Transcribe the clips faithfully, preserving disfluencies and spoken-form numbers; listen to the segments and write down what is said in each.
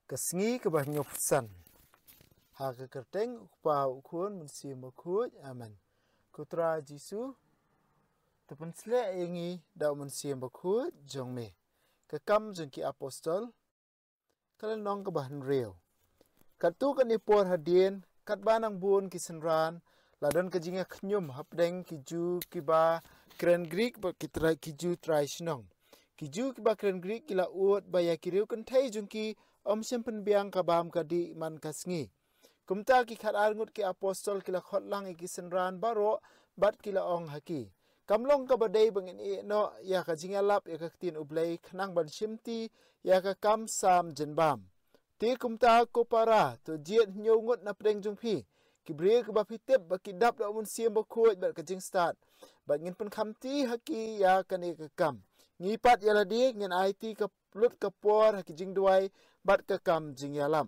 Ka sngi kaba hynñiewphew san. Ha ka kyrteng U Kpa, U Khun, U Mynsiem Bakhuid. Amen. Ko Trai Jisu, to pynshlur ïa ngi da U Mynsiem Bakhuid jong me. Ka Kam jong ki Apostol, ka lynnong kaba hynriew. Katto katne por hadien, katba nang bun ki synran, la don ka jingïakhñium hapdeng ki Jiw kiba kren Grik bad ki trai, ki Jiw trai shnong. Ki Jiw kiba kren Grik ki la ud ba ïa ki riew kynthei jong ki ym shym pynbiang ka bam ka dih man ka sngi. Kumta ki khatar ngut ki apostol ki la khot lang ïa ki synran baroh bad ki la ong ha ki, kam long kaba dei ba ngin ïeh noh ïa ka jingïalap ïa ka ktien U Blei khnang ban shimti ïa ka kam sam jynbam. Te kumta ko para, to jied hynñiew ngut na pdeng jong phi, ki briew kiba phi tip ba ki dap da U Mynsiem Bakhuid bad ka jingstad, bad ngin pynkhamti ha ki ïa kane ka kam. Ngi pat ïa lade ngin aiti ka lut ka por ha ki jingduwai bad ka kam jingïalap.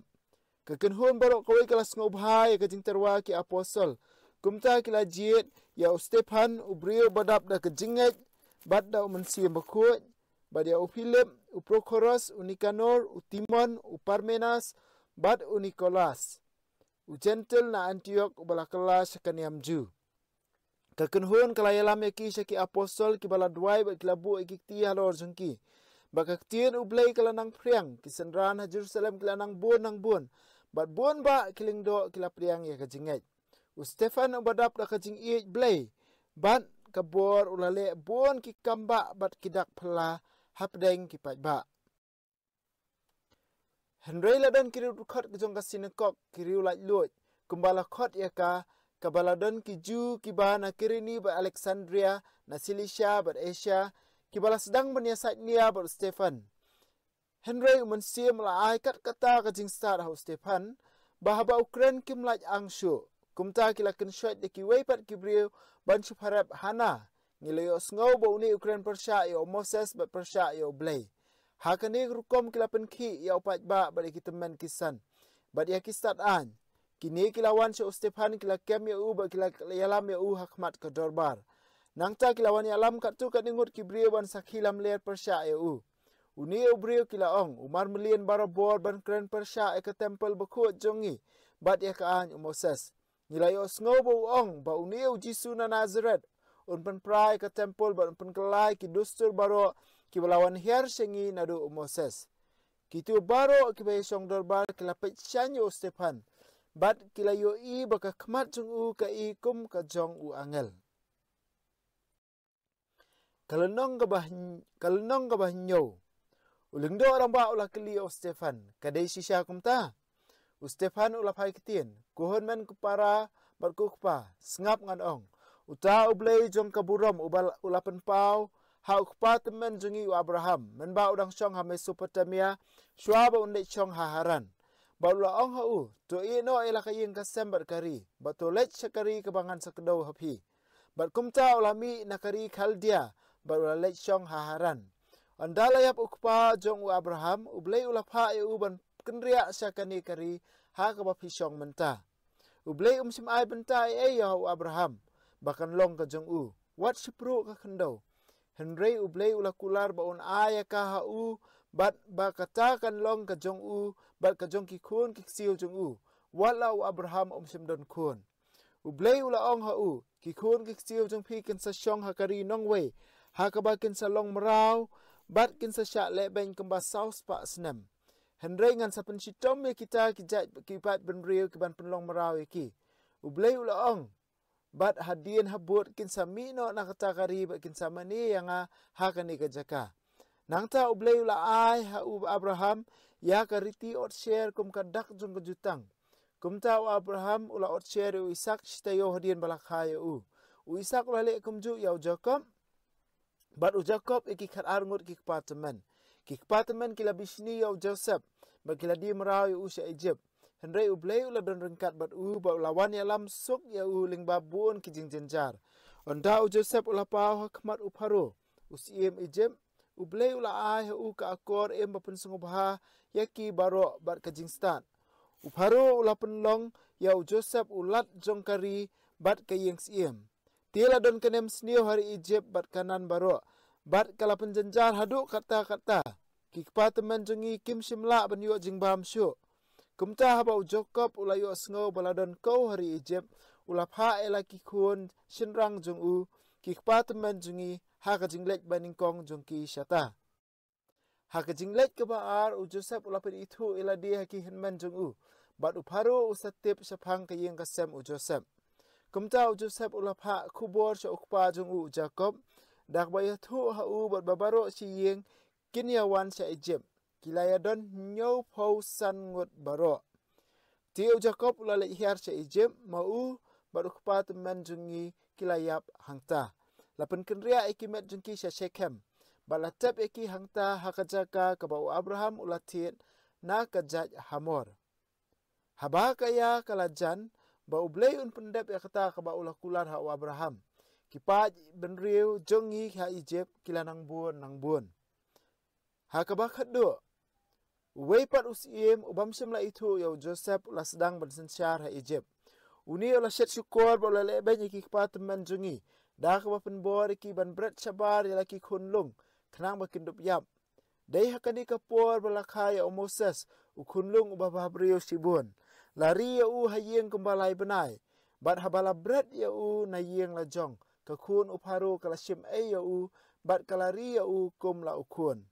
Ka kynhun baroh kawei ka la sngewbha ïa ka jingtyrwa ki apostol. Kumta ki la jied ïa u Stephan, u briew ba dap da ka jingngeit bad da U Mynsiem Bakhuid, bad ïa u Philip, u Prokhoros, u Nikanor, u Timon, u Parmenas, bad u Nikolas, u Jentil na Antiok, uba la kylla sha ka niam Jiw. Ka kynhun ka la ïalam ïa ki sha ki apostol kiba la duwai bad ki la buh ïa ki kti halor jong ki. Bad ka ktien U Blei ka la nang phriang, ki synran ha Jerusalem ki la nang bun nang bun. Bad bun bah ki lyngdoh ki la pdiang ïa ka jingngeit. U Stephan uba dap da ka jingïeit Blei bad ka bor u la leh bun ki kam bah bad ki dak phylla hapdeng ki paidbah. Hynrei la don ki riewdkhot jong ka synagog, ki riewlaitluid, kumba la khot ïa ka, kaba la don ki Jiw kiba na Kirene bad Aleksandria, na Silisia bad Asia, kiba la sdang ban ïasaid nia bad u Stephan. Hynrei U Mynsiem u la ai kat kata ka jingstad ha u Stephan, ba haba u kren kim lait ang shuh. Kumta ki la kynshoit da kiwei pat ki briew ban shu pharep, hana, ngi la ïohsngew ba une u kren pyrshah ïa u Moses bad pyrshah ïa U Blei. Ha kane ka rukom ki la pynkhih ïa u paidbah bad ïa ki tymmen ki san bad ïa ki stad aiñ. Kine ki la wan sha u Stephan, ki la kem ïa u bad ki la ïalam ïa u ha khmat ka dorbar. Nangta ki la wan ïalam katto katne ngut ki briew ban sakhi lamler pyrshah ïa u. Une u briew, ki la ong, u marmylliej barabor ban kren pyrshah ïa ka templ bakhuid jong ngi bad ïa ka aiñ u Moses. Ngi la ïohsngew ba u ong ba une u Jisu na Nasaret un pynpra ïa ka templ bad un pynkylla ïa ki dustur baroh kiba la wan hiar sha ngi naduh u Moses. Kito baroh kiba ïashong dorbar ki la peit shaiñ ïa u Stephan bad ki la ïohi ba ka khmat jong u ka i kum ka jong u angel. Ka lynnong kaba hyn-, ka lynnong kaba hynñiew. U lyngdoh rangbah u la kylli ïa u Stephan, ka dei shisha kumta? U Stephan u la phai ktien, ko hynmen ko para bad ko kpa, sngap ngan ong. Uta U Blei jong ka burom uba la, u la pynpaw ha u kpa tymmen jong ngi u Abraham, mynba u dang shong ha Mesopotamia, shuwa ba un leit shong ha Haran. Bad u la ong ha u, to ïeh noh ïa la ka ïing ka sem bad ka ri, bad to leit sha ka ri kaba ngan sa kdew ha phi. Bad kumta u la mih na ka ri Khaldia, bad u la leit shong ha Haran. Ynda la ïap u kpa jong u Abraham, U Blei u la phah ïa u ban kynriah sha kane ka ri ha kaba phi shong mynta. U Blei um shym ai bynta ei ei ïa u Abraham ba kan long ka jong u, wat shipruh ka khyndew. Hynrei U Blei u la kular ba un ai ïa ka ha u, bad ba kata kan long ka jong u bad ka jong ki khun ki ksiew jong u, wat la u Abraham um shym don khun. U Blei u la ong ha u, ki khun ki ksiew jong phi kin sa shong ha ka ri nongwei, ha kaba kin sa long mraw, bad kin sa shah lehbeiñ kumba saw spah snem. Hynrei ngan sa pynshitom ïa kita ki jait ki paidbynriew ki ban pynlong mraw ïa ki. U Blei u la ong, bad hadien habud kin sa mih noh na kata ka ri bad kin sa mane ïa nga ha kane ka jaka. Nangta U Blei u la ai ha u Abraham ïa ka riti otsher kum ka dak jong ka jutang. Kumta u Abraham u la otsher ïa u Isaak shi taïew hadien ba la kha ïa u. U Isaak u la leh kumjuh ïa u Jakob, bad u Jakob ïa ki khatar ngut ki kpa tymmen. Ki kpa tymmen ki la bishni ïa u Joseph, bad ki la die mraw ïa u sha Ijipt. Hynrei U Blei u la don ryngkat bad u, bad u la wan ïalam suk ïa u lyngba bun ki jingjynjar. Ynda u Joseph u la paw ha khmat u Pharaoh, u syiem Ijipt, U Blei u la ai ha u ka akor im ba pynsngewbha ïa ki baroh bad ka jingstad. U Pharaoh u la pynlong ïa u Joseph u lat jong ka ri bad ka ïing syiem. Te la don ka nemsniew ha ri Ijipt bad Kanaan baroh, bad ka la pynjynjar haduh katta katta. ki kpa tymmen jong ngi kim shym lah ban ïoh jingbam shuh. Kumta haba u Jakob u la ïohsngew ba la don kew ha ri Ijip, u la phah ïa la ki khun shynrang jong u, ki kpa tymmen jong ngi, ha ka jingleit banyngkong jong ki shata. Ha ka jingleit kaba ar, u Joseph u la pynithuh ïa lade ha ki hynmen jong u, bad u Pharaoh u sa tip shaphang ka ïing ka sem u Joseph. Kumta u Joseph u la phah khubor sha u kpa jong u, u Jakob, da kaba ïathuh ha u bad ba baroh shi ïing kin ïa wan sha Ijip, ki la ïa don hynñiewphew san ngut baroh. Te u Jakob u la leit hiar sha Ijip, ma u bad u kpa tymmen jong ngi ki la ïap hangta. La pynkynriah ïa ki met jong ki sha Shekhem, bad la tep ïa ki hangta ha ka jaka kaba u Abraham u la thied na ka jaid Hamor. Haba ka ïa ka la jan, ba U Blei un pyndep ïa kata kaba u la kular ha u Abraham, ki paid bynriew jong ngi ha Ijip ki la nang bun nang bun. Ha kaba khatduh, uwei pat u syiem u bym shym la ithuh ïa u Joseph u la sdang ban synshar ha Ijip. Une u la shet shukor bad u la leh beiñ ïa ki kpa tymmen jong ngi, da kaba pynbor ïa ki ban bret shabar ïa la ki khunlung, khnang ba kin dup ïap. Dei ha kane ka por ba la kha ïa u Moses, u khunlung uba bhabriew shibun. La ri ïa u ha ïing kumba lai bnai, bad haba la bret ïa u na ïing la jong, ka khun u Pharaoh ka la shim ei ïa u, bad ka la ri ïa u kum la u khun.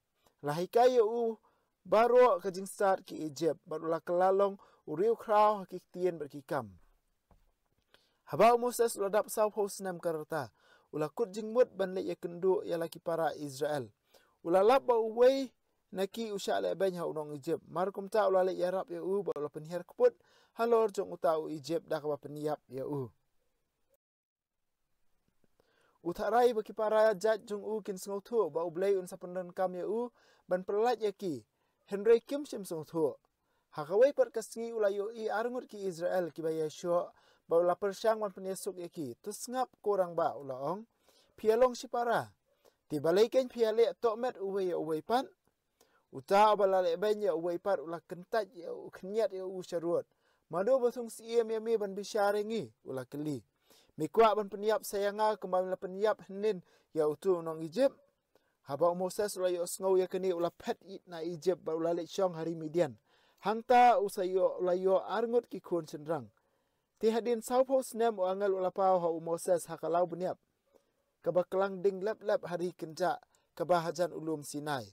La hikai ïa u baroh ka jingstad ki Ijip, bad u la kylla long u riewkhraw ha ki ktien bad ki kam. Haba u Moses u la dap sawphew snem ka rta, u la kut jingmut ban leit ïakynduh ïa la ki para Israel. U la lap ba uwei na ki u shah leh beiñ ha u nong Ijip, mar kumta u la leit ïarap ïa u bad u la pynhiar kput halor jong uta u Ijip da kaba pynïap ïa u. U tharai ba ki para jait jong u kin sngewthuh ba U Blei un sa pyndonkam ïa u ban pyllait ïa ki, hynrei kim shym sngewthuh. Ha kawei pat ka sngi u la ïohi arngut ki Israel kiba ïashoh, bad u la pyrshang ban pynïasuk ïa ki. To sngap, ko rangbah, u la ong. Phi ïa long shipara. Te balei keiñ phi ïa leh tohmet uwei ïa uwei pat? Uta uba la leh beiñ ïa uwei pat u la kyntait ïa u, khynñiat ïa u sharud. Mano ba thung syiem ïa me ban bishar ïa ngi? U la kylli. Me kwah ban pynïap sa ïa nga kumba me la pynïap hynnin ïa utu u nong Ijip? Haba u Moses u la ïohsngew ïa kane u la phet ïa na Ijip bad u la leit shong ha ri Midian. Hangta u sa ïoh, u la ïoh arngut ki khun shynrang. Te hadien sawphew snem u angel u la paw ha u Moses ha ka law bniap kaba klang ding lep lep ha ri kynjah kaba hajan u lum Sinai.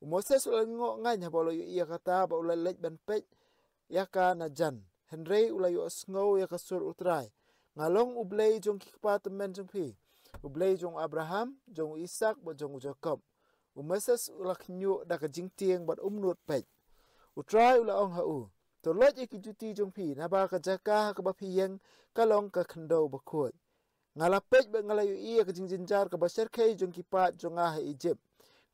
U Moses u la lyngngoh ngaiñ haba u la ïohi ïa kata bad u la leit ban peit ïa ka na jan. Hynrei u la ïohsngew ïa ka sur U Trai. Nga long U Blei jong ki kpa tymmen jong phi, U Blei jong u Abraham, jong u Isak bad jong u Jakob. U Moses u la khñiuh da ka jingtieng bad um nud peit. U Trai u la ong ha u. To loit ïa ki juti jong phi, naba ka jaka ha kaba phi ïeng ka long ka khyndew bakhuid. Nga la peit bad nga la ïohi ïa ka jingjynjar kaba syrkhei jong ki paid jong nga ha Ijip.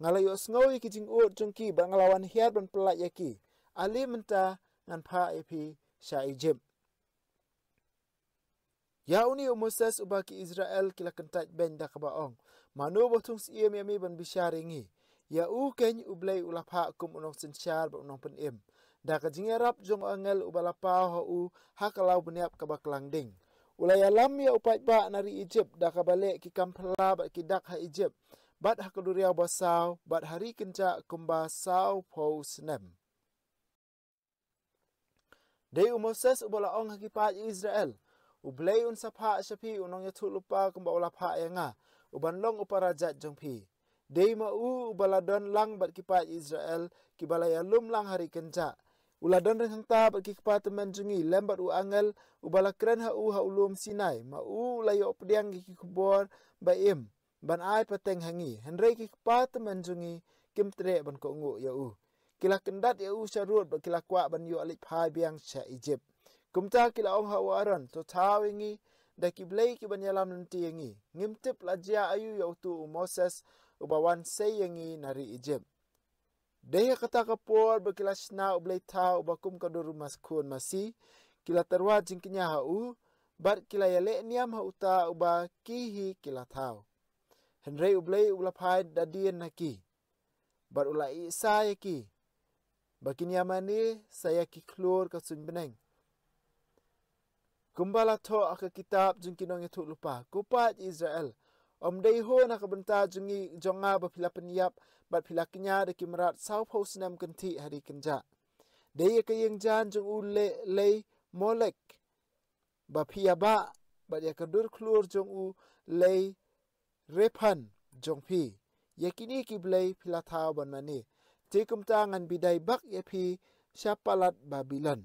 Nga la ïohsngew ïa ki jingud jong ki bad nga la wan hiar ban pyllait ïa ki. Ale mynta ngan phah ïa phi sha Ijip. Ïa une u Moses uba ki Israel ki la kyntait beiñ da kaba ong. Mano ba thung syiem ïa me ban bishar ïa ngi? Ïa u keiñ U Blei u la phah kum u nongsynshar bad u nongpynim. Da ka jingïarap jong u angel uba la paw ha u ha ka law bniap kaba klang ding. U la ïalam ïa u paidbah na ri Ijip da kaba leh ki kam phylla bad ki dak ha Ijip, bad ha ka duriaw basaw, bad ha ri kynjah kumba sawphew snem. Dei u Moses uba la ong ha ki paid Israel, U Blei un sa phah sha phi u nongïathuhlypa kumba u la phah ïa nga, uban long u para jait jong phi. Dei ma u uba la don lang bad ki paid Israel kiba la ïalum lang ha ri kynjah. U la don ryngkang bad ki kpa tymmen jong ngi, lem bad u angel uba la kren ha u ha u lum Sinai. Ma u u la ïoh pdiang ïa ki khubor ba im ban ai pateng ha ngi, hynrei ki kpa tymmen jong ngi kim treh ban kohnguh ïa u. Ki la kyndat ïa u sharud bad ki la kwah ban ïoh leit phai biang sha Ijip. Kumta ki la ong ha u Aaron, to thaw ïa ngi da ki blei kiban ïalam lynti ïa ngi. Ngim tip la jia aïu ïa utu u Moses uba wan sei ïa ngi na ri Ijip. Dei ha kata ka por ba ki la shna u blei thaw uba kum ka dur u mas khun masi, ki la tyrwa jingkñia ha u, bad ki la ïaleh niam ha uta uba ki hi ki la thaw. Hynrei U Blei u la phai da dien na ki, bad u la ihsa ïa ki ba kin ïamane sa ïa ki khlur ka suiñ bneng. Kumba la thoh ha ka kitab jong ki nongïathuhlypa, ko paid Israel, Ym dei ho na ka bynta jong ngi, jong nga ba phi la pynïap bad phi la kñia da ki mrad sawphew snem kynthih ha ri kynjah. Dei ïa ka ïing jaiñ jong u lei, lei Molek ba phi ïa bah, bad ïa ka dur khlur jong u lei Rephan jong phi. Ïa kine ki blei phi la thaw ban mane. Te kumta ngan bidai bak ïa phi sha palat Babilon.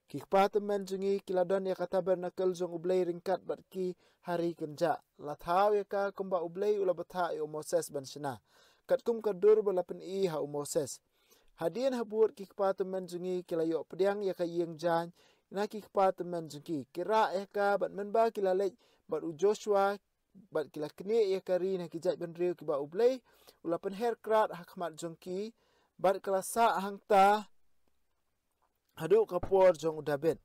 Ki kpa tymmen jong ngi ki la don ïa ka tabernacle jong u Blei ryngkat bad ki ha ri kynjah. La thaw ïa ka kumba u Blei u la bthah ïa u Moses ban shna, katkum ka dur ba la pyni ha u Moses. Hadien habud ki kpa tymmen jong ngi ki la ïoh pdiang ïa ka ïing jaiñ na ki kpa tymmen jong ki. Ki rah ïa ka bad mynba ki la leit bad u Joshua, bad ki la knieh ïa ka ri na ki jaitbynriew kiba u Blei u la pynher krad ha khmat jong ki, bad ka la sah hangta haduh ka por jong u David.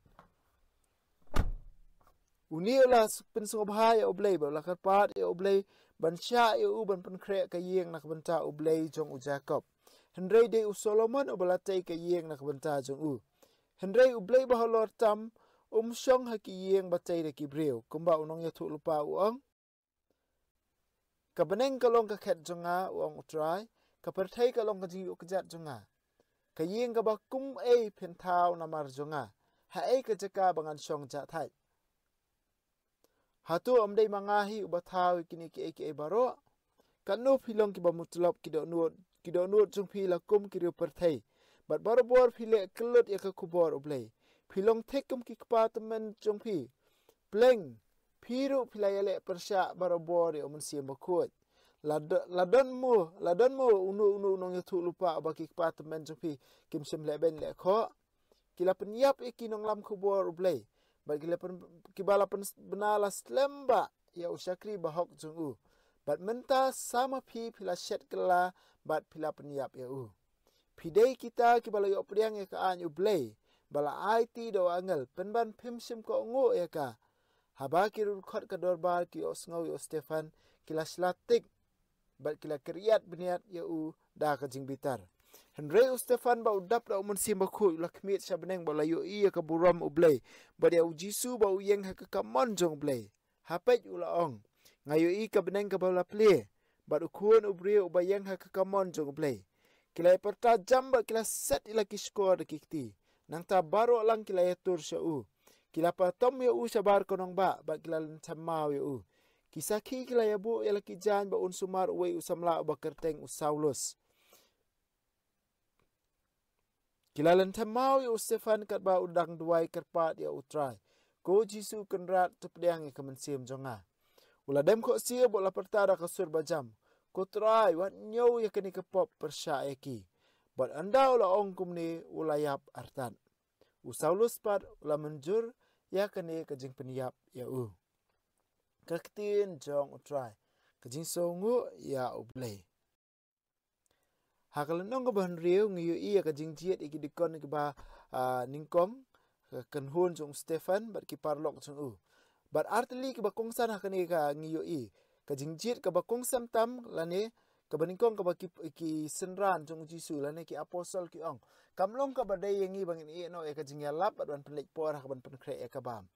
Une u la s-, pynsngewbha ïa u Blei, bad u la kyrpad ïa u Blei ban shah ïa u ban pynkhreh ka ïing na ka bynta u Blei jong u Jakob. Hynrei dei u Solomon uba la tei ka ïing na ka bynta jong u. Hynrei u Blei Bahalor tam um shong ha ki ïing ba tei da ki briew, kumba u nongïathuhlypa u ong. Ka bneng ka long ka khet jong nga, u ong u Trai, ka pyrthei ka long ka jingïoh kjat jong nga. Ka ïing kaba kum ei phin thaw namar jong nga? Haei ka jaka ba ngan shong jahthait? Hato ym dei ma nga hi uba thaw ïa kine kiei kiei baroh? Katno phi long kiba mutlop, ki dohnud, ki dohnud jong phi la kum ki riewpyrthei, bad barabor phi leh kyllut ïa ka khubor u Blei. Phi long thik kum ki kpa tymmen jong phi. Pleng, phi ruh phi la ïaleh pyrshah barabor ïa u Mynsiem Bakhuid. La do-, la don mo, la don mo uno uno u nongïathuhlypa uba ki kpa tymmen jong phi kim shym lehbeiñ lehkhoh? Ki la pynïap ïa ki nonglam khubor u Blei, bad ki la pyn-, kiba la pynbna la slem bah ïa u shakri bahok jong u. Bad mynta sa ma phi, phi la shet kylla bad phi la pynïap ïa u. Phi dei kita kiba la ïoh pdiang ïa ka aiñ u Blei ba la aiti da u angel, pynban phim shym kohnguh ïa ka. Haba ki riewdkhot ka dorbar ki ïohsngew ïa u Stephan, ki la shla tik bad ki la kyrïat bniat ïa u da ka jingbitar. Hynrei u Stephan ba u dap da u Mynsiem Bakhuid u la khmied sha bneng bad u la ïohi ïa ka burom u Blei, bad ïa u Jisu ba u ïeng ha ka kamon jong u Blei. Ha peit u la ong, nga ïohi ka bneng kaba la plie, bad u Khun u briew uba ïeng ha ka kamon jong u Blei. Ki la ïapyrta jam bad ki la set ïa la ki shkor da ki kti. Nangta baroh lang ki la ïatur sha u. Ki la patom ïa u shabar ka nongbah bad ki la lynthem maw ïa u. Ki sakhi ki la ïabuh ïa la ki jaiñ ba un sumar uwei u samla uba kyrteng u Saulus. Ki la lynthem maw ïa u Stephan katba u dang duwai kyrpad ïa u Trai, ko Jisu Kynrad, to pdiang ïa ka mynsiem jong nga. U la dem khohsiew bad u la pyrta da ka sur bajam, ko Trai, wat ñiew ïa kane ka pop pyrshah ïa ki. Bad ynda u la ong kumne u la ïap artat. U Saulus pat u la mynjur ïa kane ka jingpynïap ïa u. Ka ktien jong u Trai. Ka jingsngewnguh ïa u Blei. Ha ka lynnong kaba hynriew ngi ïohi ïa ka jingjied ïa ki dikon kiba, ah, nyngkong, ka kynhun jong u Stephan bad ki paralok jong u. Bad artylli kiba kongsan ha kane ka ngi ïohi. Ka jingjied kaba kongsan tam lane kaba nyngkong kaba ki, ki synran jong u Jisu lane ki apostol ki ong, kam long kaba dei ïa ngi ba ngin ïeh noh ïa ka jingïalap bad ban pynleit por ha kaban pynkhreh ïa ka bam.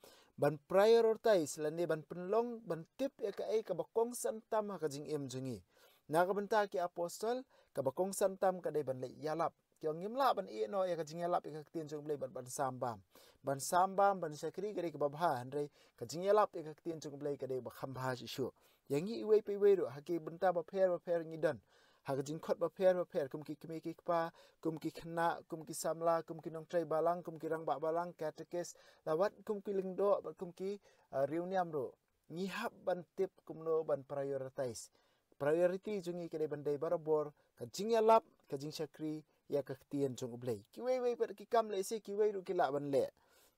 Ban prioritize lane ban pynlong, ban tip ïa kaei kaba kongsan tam ha ka jingim jong ngi. Na ka bynta ki apostol, kaba kongsan tam ka dei ban leit ïalap. Ki ong ngim lah ban ïeh noh ïa ka jingïalap ïa ka ktien jong u Blei bad ban sam bam. Ban sam bam, ban shakri ka dei kaba bha, hynrei ka jingïalap ïa ka ktien jong u Blei ka dei ba kham bha shisha. Ïa ngi iwei pa iwei ruh, ha ki bynta bapher bapher ngi don. Ha ka jingkhot bapher bapher, kum ki kmie ki kpa, kum ki khynnah, kum ki samla, kum ki nongtrei balang, kum ki rangbah balang, katekis, la wat kum ki lyngdoh, bad kum ki, ah, riewniam ruh. Ngi hap ban tip kumno ban prioritize. Priority jong ngi ka dei ban dei barabor ka jingïalap, ka jingshakri ïa ka ktien jong u Blei. Kiwei wei pat ki kam lehse kiwei ruh ki lah ban leh.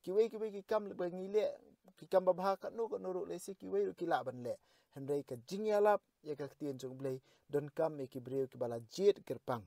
Kiwei kiwei ki kam ba ngi leh, ki kam babha katno katno ruh lehse kiwei ruh ki lah ban leh. Hynrei ka jingïalap ïa ka ktien jong u Blei donkam ïa ki briew kiba la jied kyrpang.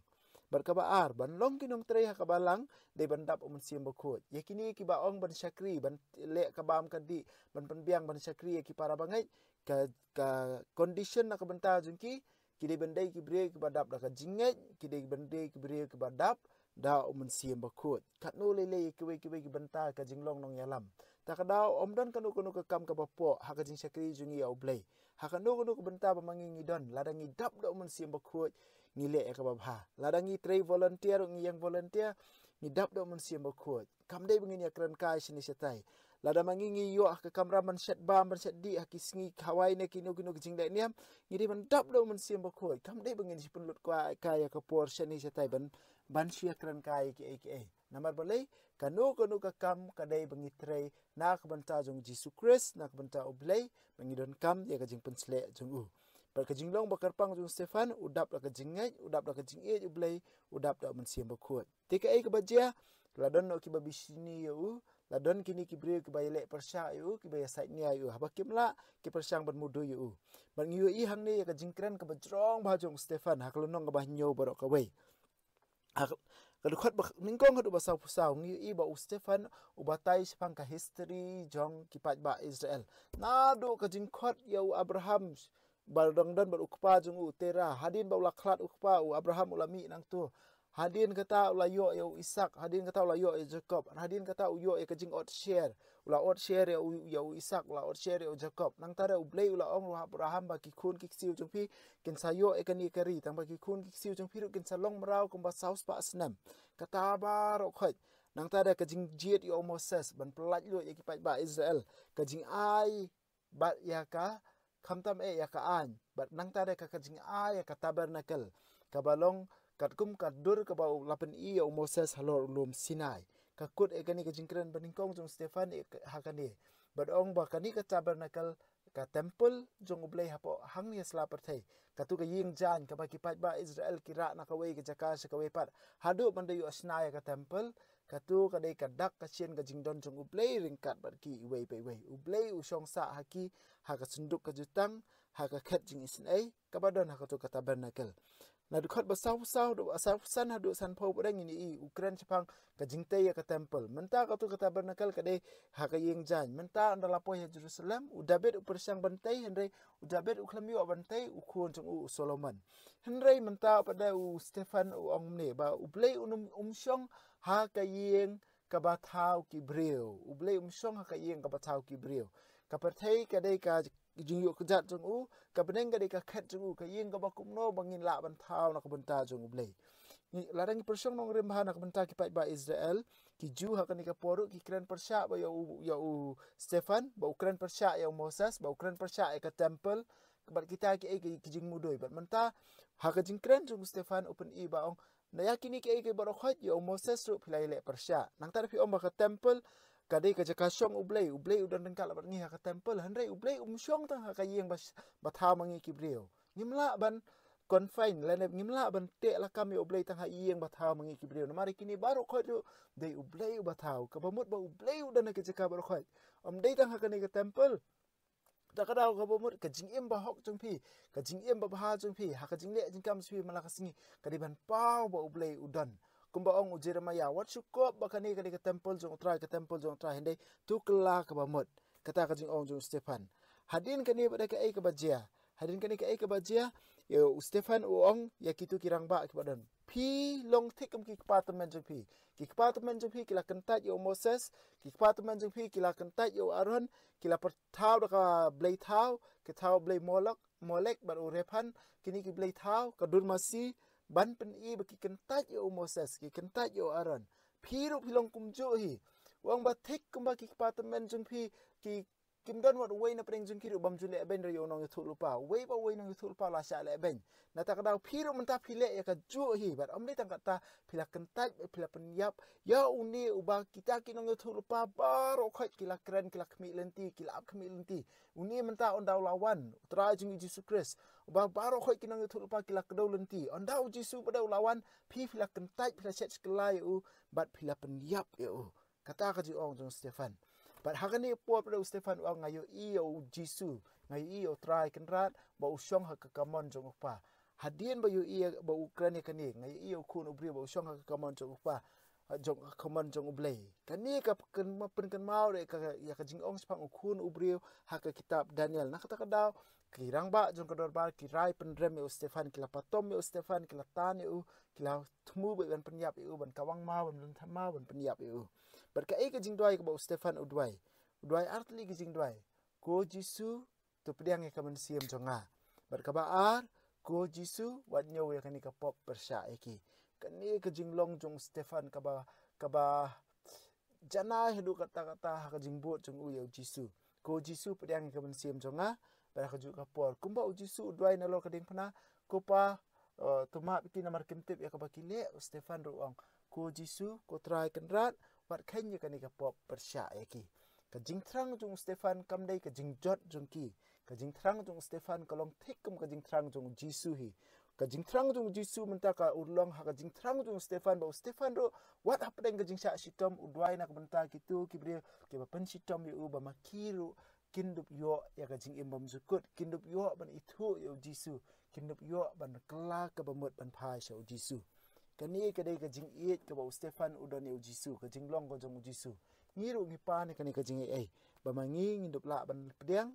Bad kaba ar, ban long ki nongtrei ha ka balang, dei ban dap u Mynsiem Bakhuid. Ïa kine kiba ong ban shakri, ban leh ka bam ka dih, ban pynbiang ban shakri ïa ki para bangeit, ka, ka condition na ka bynta jong ki, ki dei ban dei ki briew kiba dap da ka jingngeit, ki dei ban dei ki briew kiba dap da u Mynsiem Bakhuid. Katno lei lei ïa kiwei kiwei ki bynta ka jinglong nongïalam. Ta ka daw, ym don kano kano ka kam kaba pop ha ka jingshakri jong ngi ïa U Blei. Ha kano kano ka bynta ba ma ngi ngi don, lada ngi dap da U Mynsiem Bakhuid, ngi leh ïa kaba bha. Lada ngi trei volunteer, ngi ïeng volunteer, ngi dap da U Mynsiem Bakhuid. Kam dei ba ngin ïakren kai shane shatai. Lada ma ngi ngi ïoh ha ka kamram ban shet bam, ban shet dih ha ki sngi Hawaii ne kino kino ki jingleh niam, ngi dei ban dap da U Mynsiem Bakhuid. Kam dei ba ngin shu pynlut kai ïa ka por shane shatai ban, ban shu ïakren kai kiei kiei. Namar balei, kano kano ka kam ka dei ba ngi trei na ka bynta jong Jisu Khrist, na ka bynta U Blei, ba ngi donkam ïa ka jingpynshlur jong u. Bad ka jinglong ba kyrpang jong u Stephan, u dap da ka jingngeit, u dap da ka jingïeit U Blei, u dap da U Mynsiem Bakhuid. Te kaei kaba jia, la don noh kiba bishni ïa u, la don kine ki briew kiba ïaleh pyrshah ïa u, kiba ïasaid nia ïa u, haba kim lah, ki pyrshang ban mudui ïa u. Bad ngi ïohi hangne ïa ka jingkren kaba jrong bha jong u Stephan, ha ka lynnong kaba hynñiew baroh kawei. Ha ka, ka dkhot ba nyngkong haduh ba sawphew saw, ngi ïohi ba u Stephan, u batai shaphang ka history jong ki paidbah Israel. Naduh ka jingkhot ïa u Abraham, ba dang don bad u kpa jong u Terah, hadien ba u la khlad u kpa, u Abraham u la mih nangto. Hadien kata u la ïoh ïa u Isaak, hadien kata u la ïoh ïa u Jakob, hadien kata u ïoh ïa ka jingôt sher. U la ôt sher ïa u, ïa u Isaak, u la ôt sher ïa u Jakob. Nangta de U Blei u la ong ruh ha u Abraham ba ki khun ki ksiew jong phi kin sa ïoh ïa kane ka ri, tang ba ki khun ki ksiew jong phi ruh kin sa long mraw kumba saw spah snem. Kata baroh khoit. Nangta de ka jingjied ïa u Moses ban pyllait luid ïa ki paidbah Israel. Ka jingai bad ïa ka, khamtam eh ïa ka aiñ, bad nangta de ka, ka jingai ïa ka tabernacle, kaba long katkum ka dur kaba u la pyni ïa u Moses halor u lum Sinai. Ka kut ïa kane ka jingkren ba nyngkong jong u Stephan ïa ka, ha kane. Bad ong ba kane ka tabernacle, ka temple jong U Blei hapoh hangne ha sla pyrthei. Katu ka ïing jaiñ kaba ki paidbah Israel ki rah na kawei ka jaka sha kawei pat. Haduh ban da ïoh shna ïa ka temple, katu ka dei ka dak ka shin ka jingdon jong U Blei ryngkat bad ki iwei pa iwei. U Blei u shong sah ha ki, ha ka synduk ka jutang, ha ka khet jingisynei, kaba don ha katu ka tabernacle. Na dkhot ba sawphew saw haduh, sawphew san haduh sanphew pat ngin ïohi u kren shaphang ka jingtei ïa ka temple. Mynta katu ka tabernacle ka dei ha ka ïing jaiñ. Mynta ynda la poi ha Jerusalem, u David u pyrshang ban tei, hynrei u David u khlem ïoh ban tei, u khun jong u, u Solomon. Hynrei mynta pat de u Stephan u ong kumne ba U Blei um, um shong ha ka ïing kaba thaw ki briew. U Blei um shong ha ka ïing kaba thaw ki briew. Ka pyrthei ka dei ka jingïoh kjat jong u, ka bneng ka dei ka khet jong u, ka ïing kaba kumno ba ngin lah ban thaw na ka bynta jong U Blei. Ngi, lada ngi pyrshang nongrim bha na ka bynta ki paidbah Israel, ki Jiw ha kane ka por ruh ki kren pyrshah ba ïa u, ïa u Stephan, ba u kren pyrshah ïa u Moses, ba u kren pyrshah ïa ka temple, bad kita kiei ki, ki jingmudui. Bad mynta, ha ka jingkren jong u Stephan u pyni ba ong, na ïa kine kiei kiei baroh khoit ïa u Moses ruh phi la ïaleh pyrshah. Nangta da phi ong ba ka temple ka dei ka jaka shong U Blei, U Blei u don ryngkat bad ngi ha ka temple. Hynrei U Blei um shong tang ha ka ïing ba, ba thaw ma ngi ki briew. Ngim lah ban confine, lane ngim lah ban teh lakam ïa U Blei tang ha ïing ba thaw ma ngi ki briew. Namar ïa kine baroh khoit ruh dei U Blei uba thaw. Kaba mut ba U Blei u don ha ka jaka baroh khoit. Ym dei tang ha kane ka temple. Ta ka daw kaba mut ka jingim bahok jong phi, ka jingim babha jong phi, ha ka jingleh jingkam jong phi man la ka sngi, ka dei ban paw ba U Blei u don. Kumba ong u Jeremiah, wat shu kop ba kane ka dei ka temple jong U Trai, ka temple jong U Trai, hynrei to kylla kaba mut. Kata ka jingong jong u Stephan. Hadien kane pat de kaei kaba jia. Hadien kane kaei kaba jia, ïa u Stephan u ong ïa kito ki rangbah kiba don. Phi long thik kum ki kpa tymmen jong phi. Ki kpa tymmen jong phi ki la kyntait ïa u Moses, ki kpa tymmen jong phi ki la kyntait ïa u Aaron, ki la pyrthaw da ka blei thaw, ki thaw blei Molok, Molek bad u Rephan, kine ki blei thaw, ka dur masi, ban pyni ba ki kyntait ïa u Moses, ki kyntait ïa u Aaron. Phi ruh phi long kumjuh hi. U ong ba thik kumba ki kpa tymmen jong phi, ki kim don wat uwei na pdeng jong ki ruh bym ju leh beiñ ruh ïa u nongïathuhlypa. Uwei pa uwei nongïathuhlypa la shah leh beiñ. Na ta ka daw phi ruh mynta phi leh ïa kajuh hi, bad ym dei tang kata phi la kyntait, phi la pynïap ïa une uba kita ki nongïathuhlypa baroh khoit ki la kren, ki la khmih lynti, ki la ap khmih lynti. Une mynta ynda u la wan, U Trai jong ngi Jisu Khrist, uba baroh khoit ki nongïathuhlypa ki la kdew lynti. Ynda u Jisu pat de u la wan, phi, phi la kyntait, phi la shet skylla ïa u, bad phi la pynïap ïa u. Kata ka jingong jong u Stephan. Bad ha kane ka por pat de u Stephan u ong nga ïohi ïa u Jisu, nga ïohi ïa U Trai Kynrad, ba u shong ha ka kamon jong U Kpa. Hadien ba ïohi ïa, ba u kren ïa kane, nga ïohi ïa u Khun u briew ba u shong ha ka kamon jong U Kpa, jong ka kamon jong U Blei. Kane ka pyn-, pynkynmaw ïa ka, ïa ka jingong shaphang u Khun u briew ha ka kitab Daniel. Na kata ka daw, ki rangbah jong ka dorbar ki rai pynrem ïa u Stephan, ki la patom ïa u Stephan, ki la tan ïa u, ki la thmu ba ban pynïap ïa u, ban kawang maw, ban lynthem maw, ban pynïap ïa u. Bad kaei ka jingduwai kaba u Stephan u duwai? duwai artylli ki jingduwai. Ko Jisu, to pdiang ïa ka mynsiem jong nga. Bad kaba ar, ko Jisu, wat ñiew ïa kane ka pop pyrshah ïa ki. Kane ka jinglong jong u Stephan kaba, kaba janai haduh katta katta ha ka jingbud jong u ïa u Jisu. Ko Jisu, pdiang ïa ka mynsiem jong nga, bad ha kajuh ka por. Kumba u Jisu u duwai nalor ka diengphna, ko Pa, eh, to map ïa ki namar kim tip ïa kaba ki leh, u Stephan ruh u ong. Ko Jisu, ko Trai Kynrad, wat kheiñ ïa kane ka pop pyrshah ïa ki. Ka jingthrang jong u Stephan kam dei ka jingjot jong ki. Ka jingthrang jong u Stephan ka long thik kum ka jingthrang jong u Jisu hi. Ka jingthrang jong u Jisu mynta ka urlong ha ka jingthrang jong u Stephan, ba u Stephan ruh wat hapdeng ka jingshah shitom u duwai na ka bynta kito ki briew kiba pynshitom ïa u, ba ma ki ruh kin dup ïoh ïa ka jingim bymjukut, kin dup ïoh ban ithuh ïa u Jisu, kin dup ïoh ban kylla kaba mut ban phai sha u Jisu. Kane ka dei ka jingïeit kaba u Stephan u don ïa u Jisu, ka jinglong ka jong u Jisu. Ngi ruh ngi pan ïa kane ka jingaiei, ba ma ngi ngin dup lah ban pdiang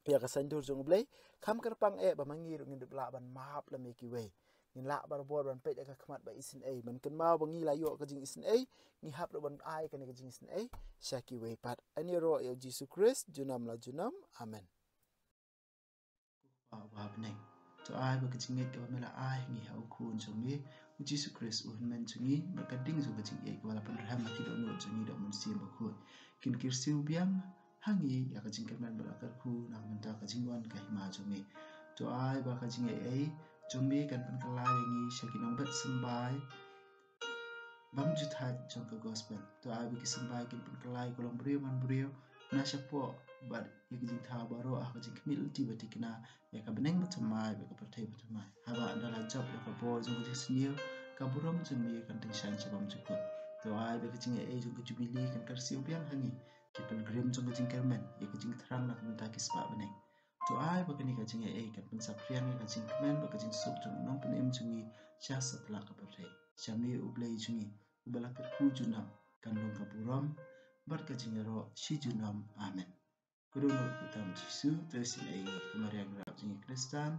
ïa ka saiñdur jong u Blei, kham kyrpang eh ba ma ngi ruh ngin dup lah ban map lem ïa kiwei. Ngin lah barabor ban peit ïa ka khmat ba isynei. Ban kynmaw ba ngi la ïoh ka jingisynei, ngi hap ruh ban ai kane ka jingisynei sha kiwei pat. Ani ïaroh ïa u Jisu Khrist junom la junom. Amen. Ko Pa uba ha bneng, to ai ba ka jingngeit kaba me la ai ha ngi ha u Khun jong me u Jisu Khrist u Hynmen jong ngi, bad ka ding jong ka jingïeit kaba la pynrhem ha ki dohnud jong ngi da u Mynsiem Bakhuid, kin kyrsiew biang ha ngi ïa ka jingkyrmen bad la kyrkhu na ka bynta ka jingwan ka hima jong me. To ai ba ka jingaiei jong me kan pynkylla ïa ngi sha ki nongbet symbai bymjukut jong ka gospel. To ai ba ki symbai kin pynkylla ïa ka longbriew manbriew na shapoh bad ïa ka jingthaw baroh ha ka jingkhmih lynti ba thikna ïa ka bneng bathymmai bad ka pyrthei bathymmai. Haba ynda la jop ïa ka bor jong ka jingsniew, ka burom jong me kan tyngshaiñ sha bymjukut. To ai ba ka jingaiei jong ka jubili kan kyrsiew biang ha ngi, ki pilgrim jong ka jingkyrmen ïa ka jingthrang na ka bynta ki spah bneng. To ai ba kane ka jingaiei kan pynsaphriang ïa ka jingkmen bad ka jingsuk jong u Nongpynim jong ngi sha satlak ka pyrthei. Sha me u Blei jong ngi uba la kyrkhu junom, kan long ka burom bad ka jingïaroh shi junom. Amen. Ka dohnud kyrteng Jisu, to isynei ïa ngi. Ko Maria Nongrap jong ngi Khristan,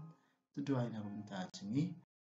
to duwai na ka bynta jong ngi.